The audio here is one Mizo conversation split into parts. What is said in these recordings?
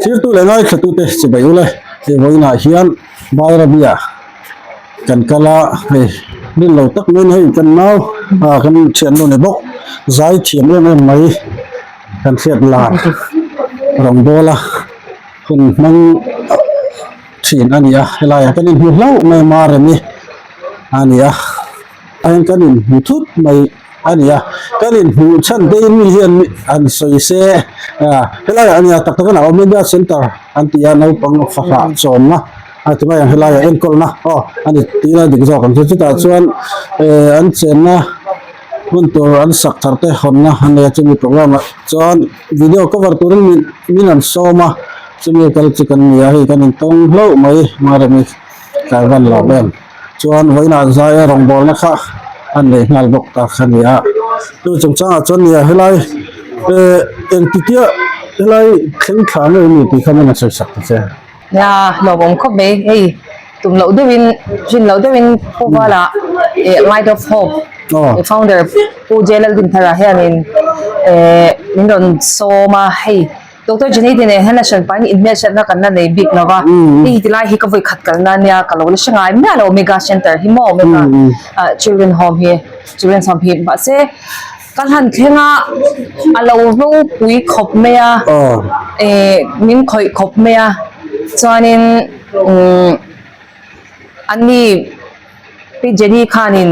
Thirtu leh ngaithlatute chibai ule hei vawiinah hian Bairabia kan kal a hei rin lo tak maiin hei kan nau ah kan thiannu ni bawk zai thiam em em mai kan hriat lar rawngbawla hun hmang thin a ni a helaiah kan inhmu hlauh mai a Maremi a ni a a hian kan inhmu thut mai. A ni a, kan inhmuh chhan te in mi hian an sawi se a helai ah a nia tak tak a Omega Center an ti a naupang fahrah chawmna a ti mai ang helai ah enkawlna aw a ni tih a dik zawk ang chu chutah chuan eh an chenna hmun tur an sak thar te hawnna a nei a chumi program ah chuan video cover turin min min an sawm a chumi kal chu kan ni a hei kan intawng hlauh mai Maremi tlai van lawm em. Chuan vawiinah zaia rawngbawlna kha a nei nghal bawk ta kha a ni a, chu chungchangah chuan nia helai eh engtitia helai thleng thla ngei a ni tih kha min rawn sawi sak ta che. Nia hlawhawm khawp mai hei tum loh deuhin rin loh deuhin Pu Vala eh Light of Hope founder Pu J Laldinthara hianin eh min rawn sawm a hei. Doctor Jenny te nen hian a hran pahin inhmelhriatna kan la nei bik lo va, hei hi tilai hi ka vawi khat kalna ania ka lo la hre ngai miah lo Omega Center hi maw Omega Children Home hi Children's Home hi mahse ka hlan thleng a a lo ropui khawp mai a eh min khawih khawp mai a chuanin umm ani. Pi Jenny khanin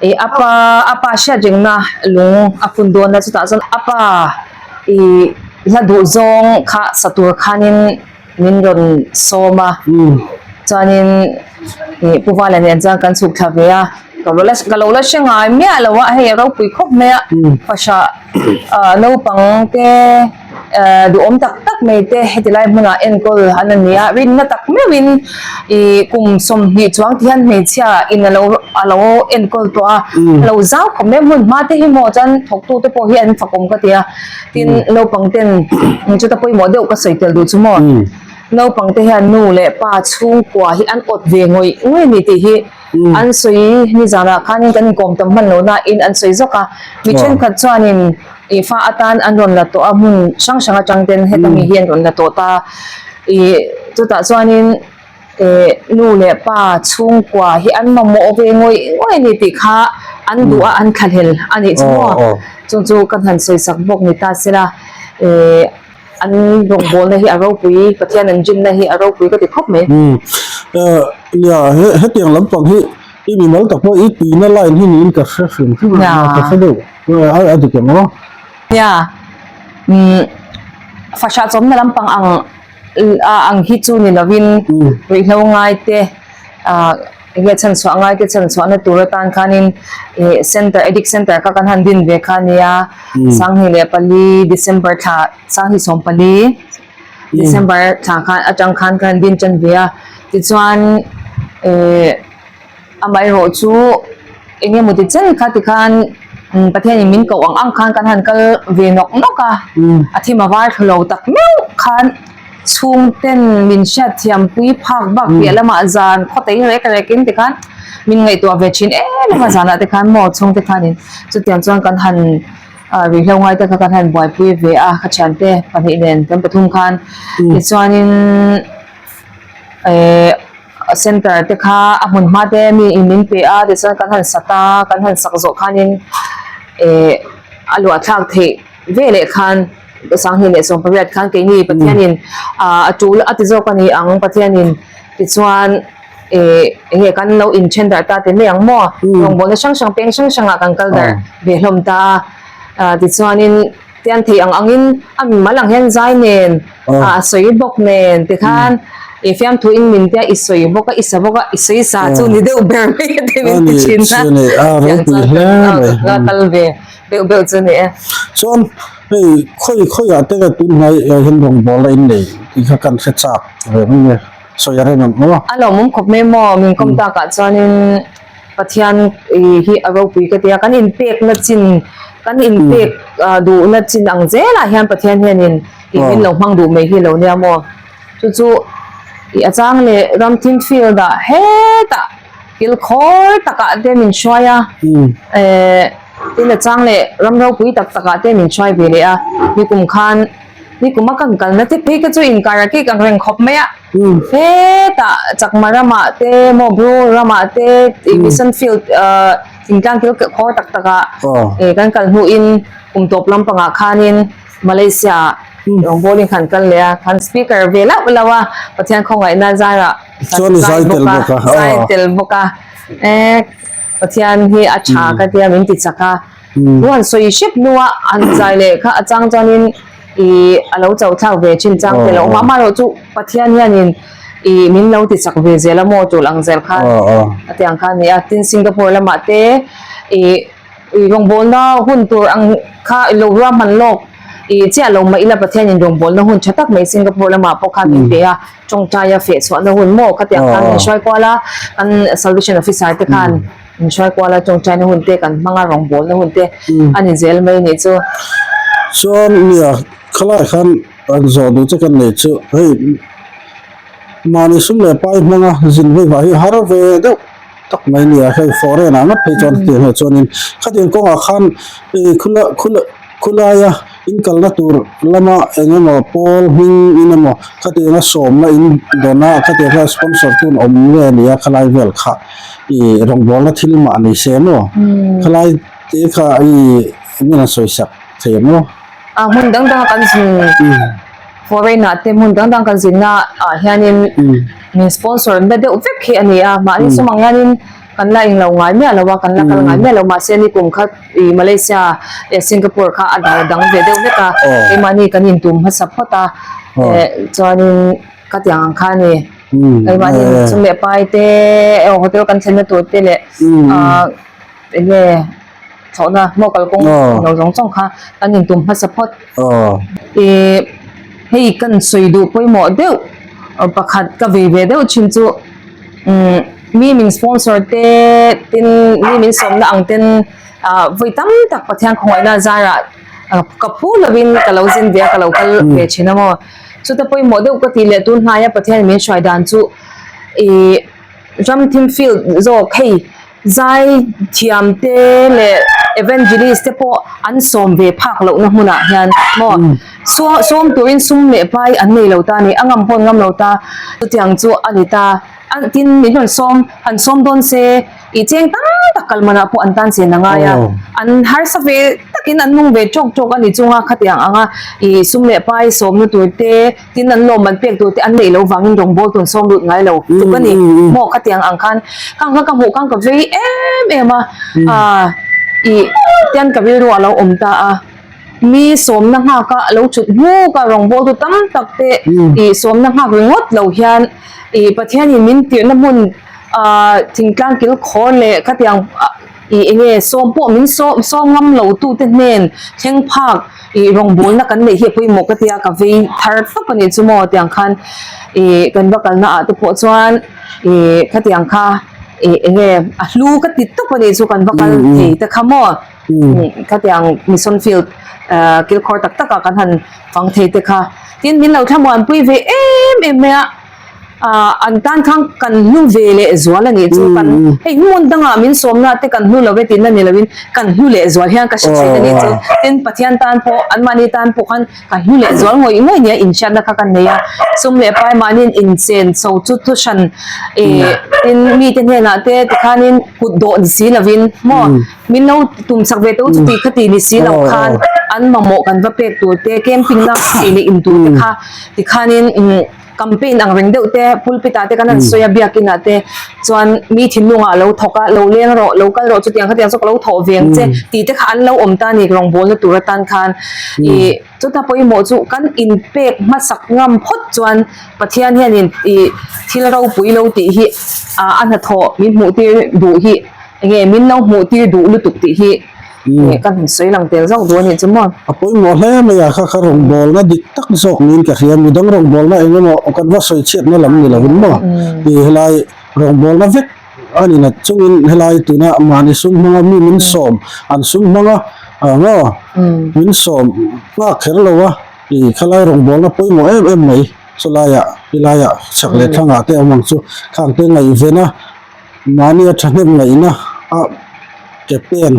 ih a pa a pa hriat rengna lung a phun dawn a chutah chuan a pa ih hla duh zawng kha sa tur khanin min rawn sawm a chuanin ih Pu Vala nen chuan kan chhuk thla ve a ka lo la ka lo la hre ngai miah lo a hei a ropui khawp mai a fahrah ah naupang te. Eh duhawm tak tak mai te heti lai hmunah enkawl an a ni a, rinna tak meuhin ih kum 20 chuang ti hian hmeichhia in a lo a lo enkawl tawh a, a lo zau khawp mai a hmun hma te hi maw chuan thawktu te pawh hi an fakawm ka ti a, tin naupang ten chuta pawimawh deuh ka sawi tel duh chu maw naupang te hian nu leh pa chhungkua hi an awt ve ngawih ngawih a ni tih hi an sawi nizanah khanin kan inkawm tam hman lo nain an sawi zawk a, mi thenkhat chuanin. Ih fa atan an rawn la tawh a hmun hrang hrang atang ten heta mi hi an rawn la tawh ta ih chutah chuanin eh nu leh pa chhungkua hi an mamawh ve ngawih ngawih a ni tih kha an duh a an thlahlel a nih chu maw chu chu ka han sawi sak bawk ni ta sela eh an rawngbawlna hi a ropui Pathian an rinna hi a ropui ka ti khawp mai. Eh nia hetiang lampang hi i mimal tak pawh i tuina line hi niin ka hre hrim hrim a ka hre deuh. A dik em aw? Nia, umm fahrah chawmna lampang ang ang hi chu ni lovin ruihhlo ngai te ah enge chhanchhuah ngai te chhanchhuahna tur atan khanin ih center addict center kha kan han din ve kha ania 2004 December thla 2014 December thla khan atang khan kan han din tan ve a tichuan eh. Amaherawh chu eng emaw ti chen kha tikhan Pathianin min koh ang ang khan kan han kal ve nawk nawk a, a thim a var thlu lo tak meuh khan chhungten min hriatthiampui phak bak piah lamah zan khawtei rek rekin tikhan min ngaihtuah ve thin em em a zanah te khan maw chhungte khanin chutiang chuan kan han ruihhlo ngai te kha kan han buaipui ve a ka thiante pahnih nen kan pathum khan tichuanin eh. Center te kha a hmun hma te mi in min pe a tichuan kan han sak a kan han sak zawh khanin eh a luah thlak theih veleh khan 2018 khan keini Pathianin ah a tul a ti zawk a ni ang Pathianin tichuan eh eng nge kan lo inthen darh ta ti mai ang maw rawngbawlna hrang hrang peng hrang hrangah kan kal darh ve hlawm ta a ah tichuanin. Tian thei ang angin a mimal ang hian zai nen a sawi bawk nen tikhan i fiamthu in min tia i sawi bawk a i sa bawk a i sawi sa chu ni deuh ber mai a ti min ti thin a tiang chuan ka kal ve beuh beuh chu ni e. Chuan hei khawi khawi ah te nge tun hnai hian rawngbawlna in nei tih kha kan hre chak ve mai nge sawi a rem ang maw? A lawmawm khawp mai maw min kawm takah chuanin. Pathian hi a ropui ka ti a, kan inpekna chin, kan inpek duhna chin ang zelah hian Pathian hianin ih min lo hmang duh mai hi lo nia maw? Chu chu ih a chang leh ramthim field ah hetah kilkhawr takah te min hruai a, eh tin a chang leh ram ropui tak takah te min hruai ve leh a, nikum khan. Nikuma kan kalna te phei kha chu inkar a kik ang reng khawp mai a. Hetah Chakma ramah te maw Bru ramah te ih Mission Field ah thingtlang thil khawr tak tak ah ih kan kal hnuin kum tawp lampangah khanin Malaysia ah rawngbawlin khan kal leh a, khan speaker ve lauh lauh a, Pathian khawngaihna zarah kan zai bawk a, zai tel bawk a, eh Pathian hi a tha ka tia min ti chak a, thu han sawi hrep hnua han zai leh kha a chang chuanin ih a lo chauh thlak ve thin chang te lo awm a, amaherawhchu Pathian hianin ih min lo ti chak ve zel a maw tul ang zel khan a ti ang kha a ni a, tin Singapore lamah te ih ih rawngbawlna hun tur ang kha i lo ruahman lawk ih chiah lo mah ila Pathianin rawngbawlna hun tha tak mai Singapore lamah pawh khan min pe a. Tawngtaia feh chhuahna hun maw khatiang khan min hruai kual a, kan Salvation Officer te khan min hruai kual a, tawngtaina hun te kan hmang a, rawngbawlna hun te a ni zel mai nih chu. Chuan nia khalai khan an zawh duh che kan nei chu hei mahni sum leh pai hmanga zin vei vah hi har ve deuh tak mai nia hei foreign ah ngat phei chuan hetiang hnuah chuanin khatiang kawngah khan ih khula khula khulaia In kalna tur lama eng emaw pawl hming in emaw khatianga sawmna in dawn a, khatiang kha sponsor tu an awm nge a nia khalai vel kha ih rawngbawlna thil mah ni se maw khalai te kha ih min han sawi sak thei ang maw. A hmun dang danga kan zin foreign ah te hmun dang dang kan zinna ah hianin min sponsor na deuh vek hi a ni a, mahni sum ang hianin Kan la englo ngai miah lo a, kan la kal ngai miah lo mahse ni kum kha ih Malaysia leh Singapore kha a dal dang ve deuh vek a, keimahni kan intum hmasa phawt a, eh chuanin ka tiang ang kha a ni. Keimahni sum leh pai te hotel kan thlenna tur te leh ah eng nge thlawhna maw kalkawng lo zawng zawng kha kan intum hmasa phawt. Ih hei kan sawi duh pawimawh deuh pakhat ka vei ve deuh thin chu umm mi min sponsor te tin mi min sawmna ang ten ah vawi tam tak Pathian khawngaihna zarah ka phu lovin ka lo zin ve a ka lo kal ve thin a maw chuta pawimawh deuh ka tih leh tun hnaia Pathian min hruai dan chu ih Ramthim field zawk hei zai thiam te leh evangelist te pawh an sawm ve phak lohna hmunah hian maw sawm turin sum leh pai an nei lo ta a ni a ngam pawh an ngam lo ta chutiang chu a ni ta a tin min rawn sawm han sawm dawn se ih cheng tam tak kal manah pawh an tan chen a ngai a an harsa ve takin an nung ve tawk tawk a ni chunga khatiang anga ih sum leh pai sawmna tur te Tin an lawm an pek tur te an neih loh vangin rawngbawl tun sawm lut ngai lo tluk a ni. Maw khatiang ang khan khang kha ka hmuh khan ka vei em em a, ah ih tian ka rilru a lo awm ta a, mi sawmna nghak a lo thut hmuk a rawngbawl tu tam tak te ih sawmna nghak ringawt lo hian ih Pathianin min tirhna hmun ah thingtlang kil khawr leh khatiang ah Ih enge sawm pawh min sawm sawm ngam lo tu te hnen thleng phak ih rawngbawlna kan neih hi a pawimawh ka tia ka vei thar tawp a nih chu maw tiang khan ih kan va kalna ah te pawh chuan ih khatiang kha ih enge a hlu ka ti tawp a nih chu kan va kal thei te kha maw khatiang mission field ah kilkhawr tak tak ah kan han fang thei te kha tin min lo thlamuanpui ve em em mai a. Ah an tan khan kan hnu ve leh zual a nih chu kan hei hmun dangah min sawmna te kan hnu lo e tihna ni lovin kan hnu leh zual hian ka hre thin a nih chu tin Pathian tan pawh anmahni tan pawh khan kan hnu leh zual ngawih ngawih nia inhriatna kha kan nei a sum leh pai mahniin inchen chho chu thu hran ih tin mite hnenah te tikhanin kut dawh ni si lovin maw min lo tum chak ve tho chu tih kha tih ni si lo khan an mamawh kan va pek tur te camping na ei leh in tur te kha tikhanin umm. Campaign ang reng deuh te pulpit ah te kan han sawi a biakin ah te chuan mi thinlung ah lo thawk a lo leng rawh lo kal rawh chutiang khatiang chu ka lo thawh ve ang che tih te kha an lo awm ta a ni rawngbawlna tur atan khan ih chuta pawimawh chu kan inpek hmasak ngam phawt chuan Pathian hianin ih thil ropui lo tih hi ah a hnathawh min hmuh tir duh hi enge min lo hmuh tir duh lutuk tih hi. Nge ka han sawi lang tel zawk duh a nih chu maw? A pawimawh hle mai a, kha kha rawngbawlna dik tak zawk niin ka hria, midang rawngbawlna eng emaw kan va sawi chhiatna lam ni lovin maw? Ih helai rawngbawlna vek a ni nat chungin helai tuna mahni sum hmanga mi min sawm, an sum hmanga maw min sawm nghak kher lo a, ih khalai rawngbawlna pawimawh em em mai chulaiah helaiah chhak leh thlangah te awm ang chu khangte ngaihven a. Mahnia thahnem ngaihna a ke pen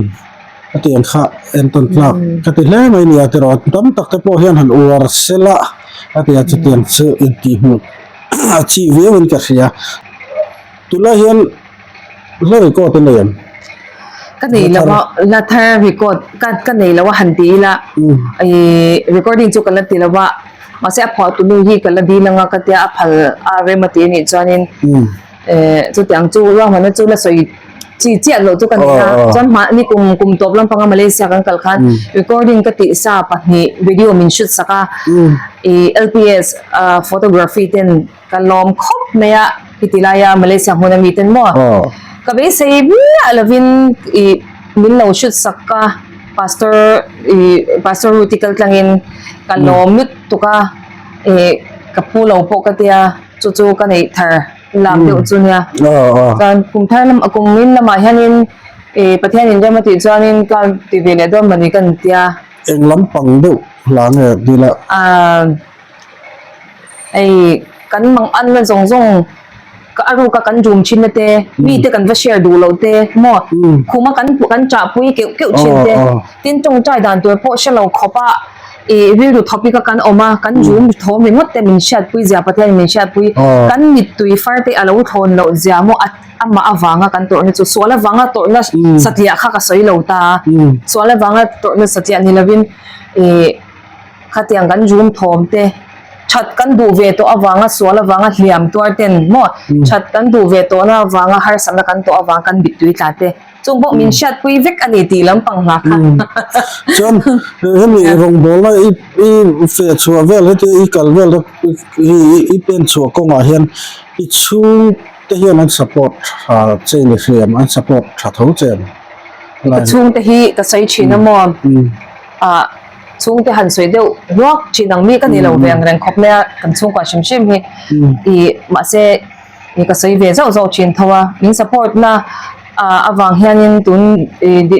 a ti ang kha entawn tlak ka ti hle mai nia tiraw tam tak te pawh hian han uar sela a ti a chutiang chu intihhmuh a chih viau in ka hria tunlai hian hla record a nei em? Ka nei lo a hla thar record ka ka nei lo a han ti ila ih recording chu ka la ti lo a mahse a phuah tu nu hi ka la dil anga ka tia a phal a rem a ti anih chuanin Eh chutiang chu ruahmanna chu la sawi chi chiah loh chu ka ni a, chuan mahni kum kum tawp lampanga Malaysia kan kal khan recording ka tih sa pahnih video min shoot sak a, ih LPS photography ten ka lawm khawp mai a heti laia Malaysia hmuna mi ten maw ka beisei miah lovin ih min lo shoot sak a pastor ih pastor Ruth-i kal tlangin ka lawm lutuk a ih ka phu lo pawh ka tia. Chu chu ka neih thar lak deuh chu nia. Chuan kum thar lam kum in lamah hianin ih Pathian in rem a tih chuanin ka ti ve leh dawn mawni ka ni tia. Eng lampang deuh hla nge dil a? Aaa hei kan mang anna zawng zawng ka a ruka kan dum thin na te mite kan va share duh loh te maw khuma kan kan chahpui keuh keuh thin te tin tawngtai dan tur pawh hre lo khawp a. Ih rilru thawpik a kan awm a, kan zum thawm ringawt te min hriatpui zia Pathianin min hriatpui, kan mittui far te a lo thlawn loh zia maw a amah avanga kan tawrhna chu sual avanga tawrhna satliah kha ka sawi lo ta a, sual avanga tawrhna satliah ni lovin ih khatiang kan zum thawm te that kan duh ve tawh avanga sual avanga hliam tuar ten maw that kan duh ve tawhna avanga harsatna kan tawh avanga kan mittui tla te. Chung pawh min hriatpui vek a ni tih lampang hla kha. Chuan hemi rawngbawlna i i feh chhuah vel heti i kal vel i pen chhuah kawngah hian i chhungte hian an support tha che ni hriam an support tha tho che em? Ka chhungte hi ka sawi thin a maw? Ah chhungte han sawi deuh ruak thin ang mi ka ni lo ve ang reng khawp mai a kan chhungkua hrim hrim hi ih mahse Ni ka sawi ve zauh zauh thin tho a, min support na avang hianin tun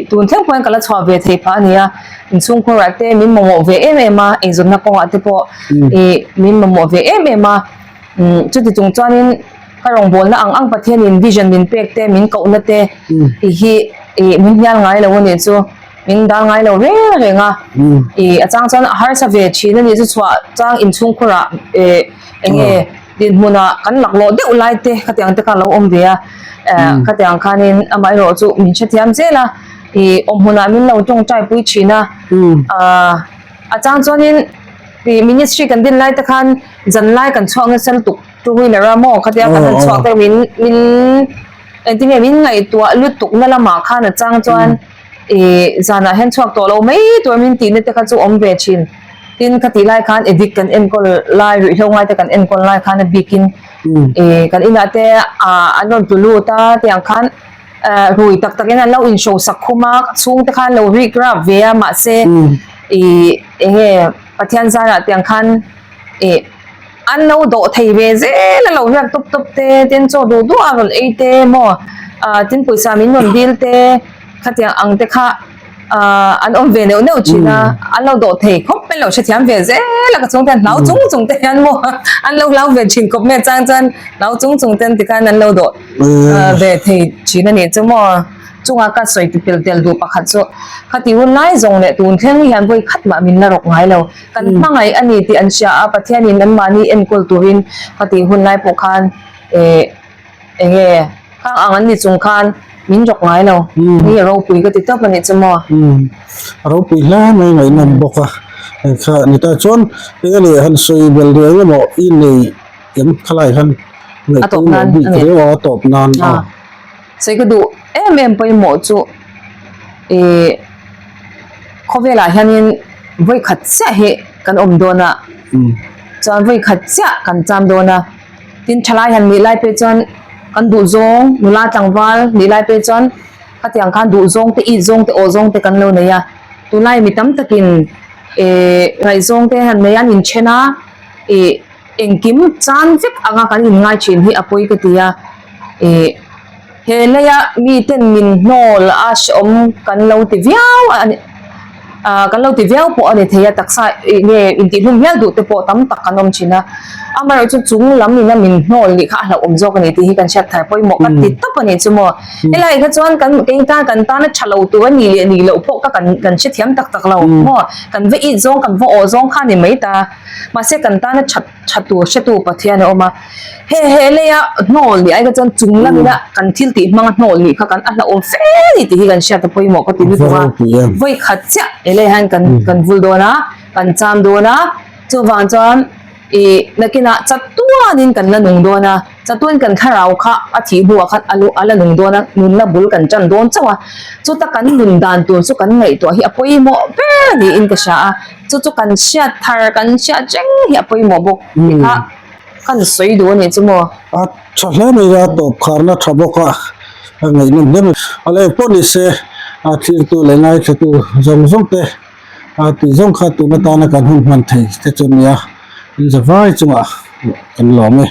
tun thleng pawh hian ka la chhuah ve thei phah a ni a, inchhungkhur ah te min mamawh ve em em a, eizawnna kawngah te pawh ih min mamawh ve em em a, chuti chung chuanin ka rawngbawlna ang ang Pathianin vision min pek te min kohna te tih hi ih min hnial ngai lo a nih chu. Min dal ngai lo reng reng a, ih a chang chuan a harsa ve thin a nih chu chhuah chang inchhungkhur ah eh eng nge dinhmun ah kan laklawh deuh lai te khatiang te kha a lo awm ve a, eh khatiang khanin amaherawh chu min hrethiam zel a, ih awmhmun ah min lo tawngtai pui thin a, ah a chang chuanin ih ministry kan din lai te khan zan lai kan chhuak nasa lutuk two wheeler a maw khatia kan han chhuak te min min engtin nge min ngaihtuah lutuk na lamah khan a chang chuan. Ih zanah hian chhuak tawh lo mai tur min tihna te kha chu awm ve thin. Tin ka tih lai khan addict kan enkawl lai ruihhlo ngai te kan enkawl lai khan a bikin ih kan inah te ah an rawn tlu lut a tiang khan ah rui tak takin an lo inhrosak khum a ka chhungte khan lo rik rap ve a mahse ih eng nge Pathian zarah tiang khan ih An lo dawh thei ve zel a lo riak tawp tawp te, tin chaw duh duh a rawn ei te maw ah tin pawisa min rawn dil te khatiang ang te kha ah an awm ve neuh neuh thin a, an lo dawh thei khawp mai lo hrethiam ve zel a ka chhungte an hlau chung chung te hian maw an lo hlau ve thin khawp mai a chang chuan hlau chung chung ten tikhan an lo dawh ve thei thin a nih chu maw. Chunga ka sawi ti pel tel duh pakhat chu khati hun lai zawng leh tun thleng hian vawi khat mah min la rawk ngai lo. Kan hmangaih a ni tih an hria a, Pathianin anmahni enkawl turin khati hun lai pawh khan eh eng nge khang ang an ni chung khan min rawk ngai lo. Hei a ropui ka ti tawp a nih chu maw? A ropui hle mai ngaihnawm bawk a. Kha ni ta chuan eng a nih han sawi bel duai emaw i nei em khalai khan ngaihtuah bik riau a a tawp nan a. Sawi ka duh em em pawimawh chu ih khawvelah hianin vawi khat chiah hi kan awm dawn a chuan vawi khat chiah kan cham dawn a tin thalai han nih lai pawh chuan kan duh zawng nula tlangval nih lai pawh chuan khatiang khan duh zawng te it zawng te aw zawng te kan lo nei a tunlai mi tam takin ih ngaihzawng te han nei a an inthen a ih. Engkim chan vek anga kan inngai thin hi a pawi ka ti a, ih he leia miten min hnawl a hrehawm kan lo ti viau a ni ah kan lo ti viau pawh a ni thei a, taksa ih nge intihhlum hial duh te pawh tam tak kan awm thin a. Amaherawhchu chung lam ina min hnawl nih kha a hlauhawm zawk a ni tih hi kan hriat thar pawimawh ka ti tawp a nih chu maw. Helai kha chuan kan kei tan kan tana tha lo tur a nih leh nih loh pawh ka kan kan hrethiam tak tak lo maw. Kan va it zawng kan va awh zawng kha a ni mai ta. Mahse kan tana tha tha tur hretu Pathian a awm a. He he leia hnawl nih ai kha chuan chung lam ina kan thil tih hmanga hnawl nih kha kan a hlauhawm fe a ni tih hi kan hriat a pawimawh ka ti lutuk a. Vawi khat chiah helai hian kan kan vul dawn a, kan cham dawn a, chuvang chuan Ih, nakinah chatuanin kan la nung dawn a, chatuain kan thlarau kha a thih hnuah khan a lu a la nung dawn a, nunna bul kan tan dawn chauh a, chuta kan nun dan tur chu kan ngaihtuah hi a pawimawh ber niin ka hria a, chu chu kan hriat thar, kan hriat reng hi a pawimawh bawk tih kha kan sawi duh a nih chu maw. A tha hle mai a, tawp kharna tha bawk a, a ngaihnawm hle mai. A leh pawh ni se, a thiltu leh ngaithlatu zawng zawng te. A tih zawng kha tun atana kan hun hman thei te chu nia, in zavai chungah kan lawm e.